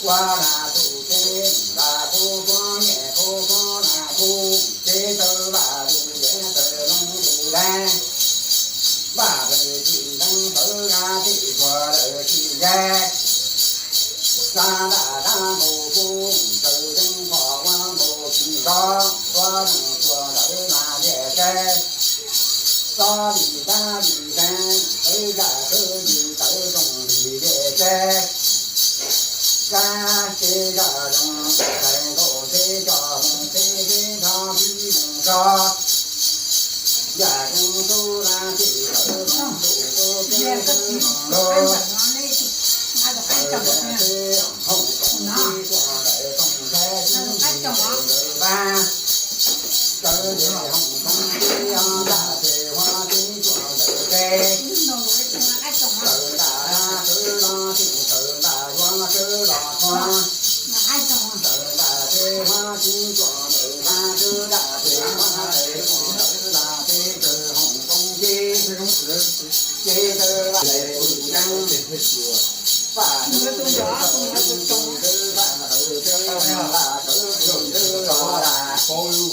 Ua lam tus tsev lam qub qub niam qub qub lam qub tsev taw vaj lug yev taw loo lug dai. Vaj lawm tsis ntev tawv ga tij txhua lawm tsis yaig. Sab ntaj sab nkaus kub tawv zeeb qhov ua nkaus tsis nrov ua neeg txhua lawm mas liaj tsaig. Txob lis dab lis zeeb tawv zaj khwb lis tawv rooj lis liaj tsaig. Sab tsev zaj zoo ntxhais nkaus tsev coj mus tsev tsev nrho tib mus tso. Yaj zeeb tub lab tij tawv zoo tub tub tsev tub zoo lug. Tawv tsev tsev hoom toom tsev tuaj ntawm toom ntxhais tub ntawm ntawm pab. Tawv ntawm hoom toom tsev ntaj tsev huab tsev tuaj ntawm tsev. Tawv ntaj sawv los tsev tawv ntaj yuav sawv los thuav. Tawv ntaj tsev huab tsev tuaj ntawm ntaj tsev ntaj tsev huab tsev tuaj ntawm ntaj tsev tawv hoom toom tsev. Ces tawv vaj tsev tus yeeb, paj tsev tawv tawv tawv tawv tawv tawv tawv tawv.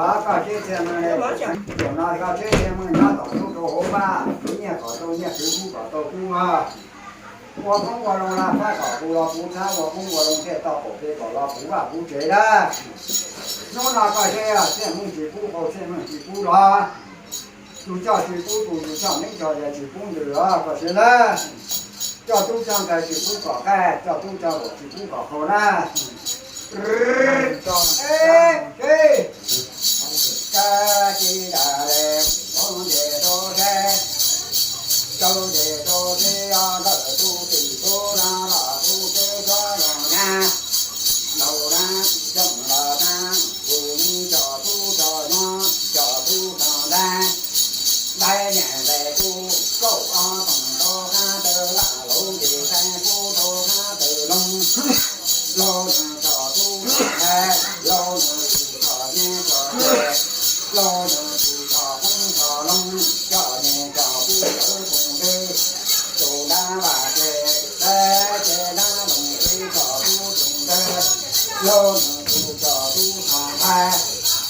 Koj tsev txhiaj meej, zaum no koj tsev txhiaj meej nyob tom ntug rau hauv vaj, nyiaj kom tau nyiaj, kub kom tau kub na. Ua koob ua loo laj fab kom puv los puv txhab, ua koob ua loo tej toj qaum pem kom los puv vaj puv tsev na. Hnub no koj tsev txhiaj meej tsis pub qau, txhiaj meej tsis pub los. Tus coj tsis pub tus, tus coj neeb coj yaig tsis pub ntws os koj tsev na. Coj tub coj ntxhais tsis pub kom qaij, coj tub coj luam tsis pub kom qhau na. Kab tsis dag le, ntses rau teb, rau ntses rau teb, ntawm tus tim tub no los tus teb txhob los nyab. Laus dab tsis coj los dab, tus me coj tub coj nyob, coj tub coj ntaib. Ntaib niam ntaib tub, kaum ob toom rau qab tawm lam, laus nce qab kub rau qab tawm loo. Laus nws coj tub coj ntxhais, laus nws tsis coj nyiaj coj txiaj, laus nws tsis coj qoob coj loo, coj nyiaj coj kub sawv koom ntej. Tus dab vaj tsev, dab tsev dab loog tsev coj tub koom ntej. Laus nws tsis coj tub coj ntxhais,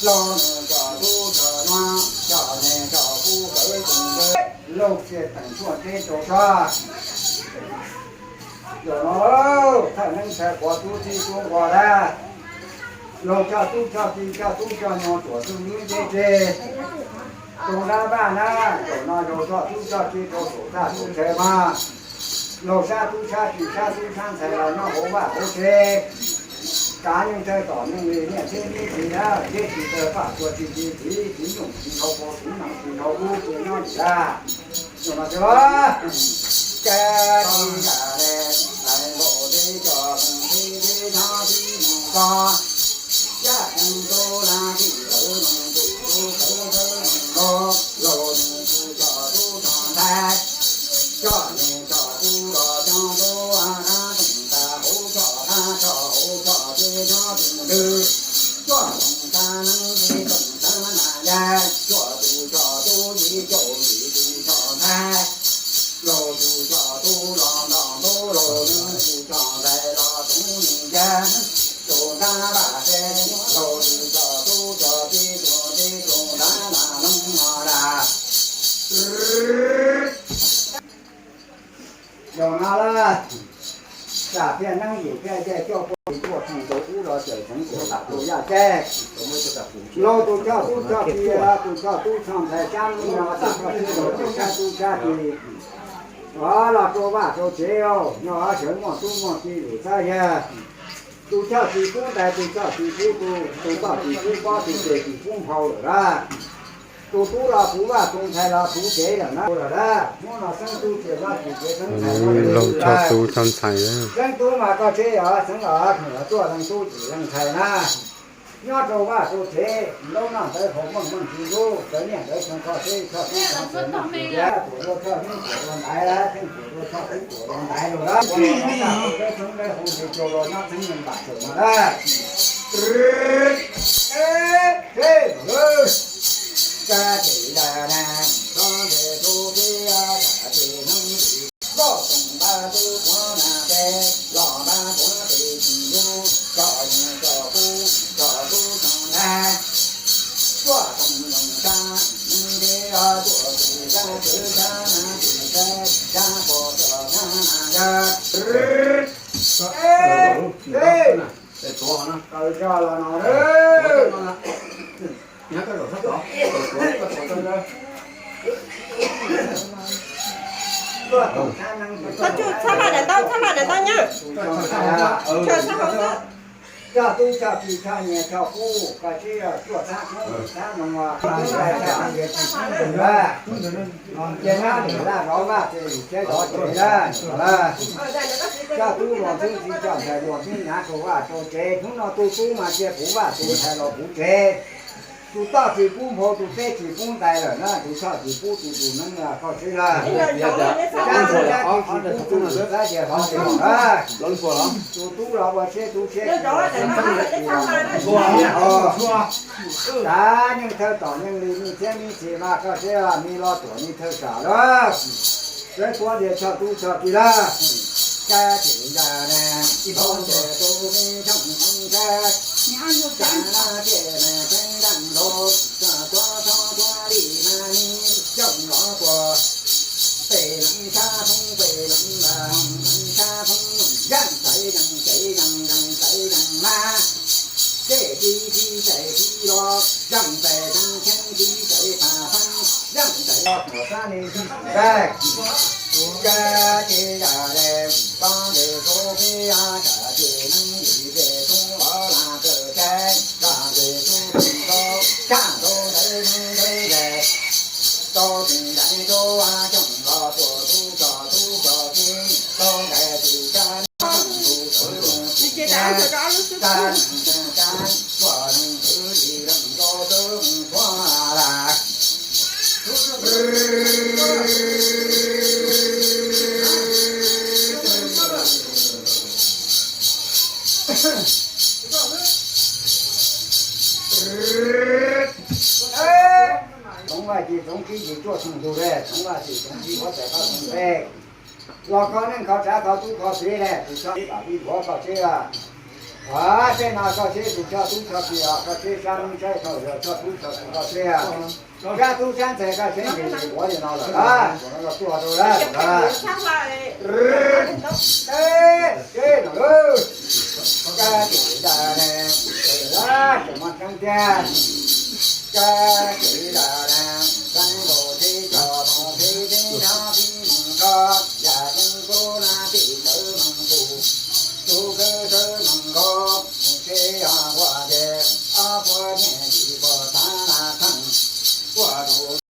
laus nws coj tub coj nyob, coj nyiaj coj kub sawv koom ntej. Laus txia teem tshuaj teb rau sab. Zaum no thawj neeb thawj quav tub txib tub nquag dab, laus coj tub coj ki coj tub coj nyuag tuam txuj nib ntseb tseg. Tus dab vaj na, zaum no zaum coj tub coj ki rau saum txaj saum chaw mas, laus sab tub sab ki sab tub sab ntxhais los nyob hauv vaj hauv tsev. Kav neeg thawj tom neeg li niaj txhiab nib txiv na, txhiab tsis tawg paj txua tsis txiv, txiv nyoog tsis dhau qau, txiv noog tsis dhau ub, txiv nyob ntawm dab. Zaum no tsis, kab tsis dag le, lais nkaus teb coj teb teb nyob tib mus ko. Yaj ceeb tub laj tib tawv noog tub tub tawv tawv noog nkaus, laus nws tub coj tub coj ntxhais, coj nyiaj coj kub los coj tub a qab toom tas hauv coj qab tso hauv coj teb nyob tus ntws, coj toom tas neeb teb toom tas nas yaig, coj tus coj tub yim caum yim tus coj ntxhais. Laus tus coj tub los nto ntub, laus nws tus coj ntxhais los tub nws yag, tus dab vaj tsev, laus tus coj tub coj tib tus tib tus dab vaj loog no las. Zaum no lawm, tsam thiaj neeb yim thiaj caij cuaj puas tsis cuaj pheej rau ub los cawm tseev kuv tam rau yaj caij. Laus tus coj tub coj ki, tus coj tub coj ntxhais sab nub no tam koj tub rau tub sab tub sab ki. Los rau vaj rau tsev, nyob sawv muaj tub muaj ki lwm xab yag. Tus choj tsis pub ntais, tus choj tsis pub tu, tus toj tsis pub pob, tus tes tsis pub nphau lawm lawm. Tus tub los puv vaj, tus ntxhais los puv tsev lawm na lawm lawm. Hnub no xeeb tub tsis loj tsis tsev, xeeb ntxhais, xeeb tub mas koj tsev os, xeeb os, tuaj leej tub tsis leej ntxhais na. Nyob rau vaj rau tsev, ntaub noj ntawv haus meej meej tsis ntub, cov niaj ntawd xyoo koj tsev choj tub xyoo tsev, tuam luaj choj tub tuam luaj ntaiv, theej tuam luaj choj tub tuam luaj ntaiv lawm. Ua los nyob ntaj rau peb xeeb peb hauv nce cau los nyob xeeb neeg npam tawm mas dab. Kab ces dag na, koj ntes rau peb, kab ces hnub tsis loj toom npab tub quav na peb, los npab quav tes tsis yug, coj nyiaj coj kub, coj tub coj ntxhais, tuaj toom toom sab, nws nte os tuaj tus sab txwv sab na tus sab, sab pog coj sab na yawg. Kaw coj los no. Txhob tsuj, txhob maj daim ntaub, txhob maj daim ntaub nyob. Coj tub coj ki coj nyiaj coj kub, koj tsis cuaj txhab kub txhab no, koj tub lais txhab nyiaj tsis txhab nyiaj. Ces nab nim laj zov vaj ces lwm tsev zov tsev lawm. Coj tub luag ntxwb ntxi, coj ntxhais luag ntxwb hnav rau vaj rau tsev. Hnub no tus tub mas cia puv vaj, tus ntxhais los puv tsev. Tus toj tsis pub nphau, tus teb tsis pub ntais lawm na, tus choj tsis pub tu, tus neeb koj tsev lawm. Sab tsis pub tub, tus sab ces hov tsev lawm. Tus tub los ua tsheb tub tsheb, kav yeej thawj tom yeej li, me txhiab me txhis mas koj tsev, me los tuam me thawj sam lawm. Sawv tuav dias choj tub choj ki lawm. Kab ces ya na, ib pob ces tus me tsoom hmoov kab, kab na ces na teeb daj nkaus, tso tso tso tso li na ni, coj los puas, pem leej sab phoob pem leej las, leej sab phoob yeej txais yeej txais yeej yeej txais yeej na, ces tib tib txais tib los, yeej txais tseeb tseeb tib txais phav pheeb, yeej txais los puas sab ni tib txais. Kab ces ya le, koj ntes rau peb ya tsam ces neeb yim ces tub los lam kawm caij, lam ces tub tsis tau, tshaj tau ntawd neeb ntawd le, tau tsis ncaim rau a coom los puas tub tso tub tso kev, tau ncaim tus tsab neeb tus tawv tus tsis tshaj, tshaj tshaj tshaj, puas leej twg li leej rau txawb mus txhua lam. Txoov Vaj Ci txoov kib ces cuaj xyoo ntug le, txoov Vaj Ci txoov kib huab tais qab xyoo peb. Los kho neej kho tsav kho tub kho txiv le, tus tshoj pam vij vuav kho tsheb a. Tej no kho tsheb tus tshoj tub tshoj txiv os, kho tsheb sab neeb saib kho yog tshoj tub tshoj txiv kho tsheb a. Sab tub sab ntxhais kho tsheb nqis nqis vuav li no lawm a, txuas no los tuaj rau lawm a. Teb teb no lawm. Kab ces ya ne, tseem muaj tseeb tiag. Kab ces ya ne, txeeb nkaus teb coj mus teb teb nrab teb mus nrog, yam tseeb kub na tim tawv mus tus, tus kawg tawv mus nkaus, mus tsheb yog nquag ces ob puas nyiaj yim puas txhav na theej, puas tus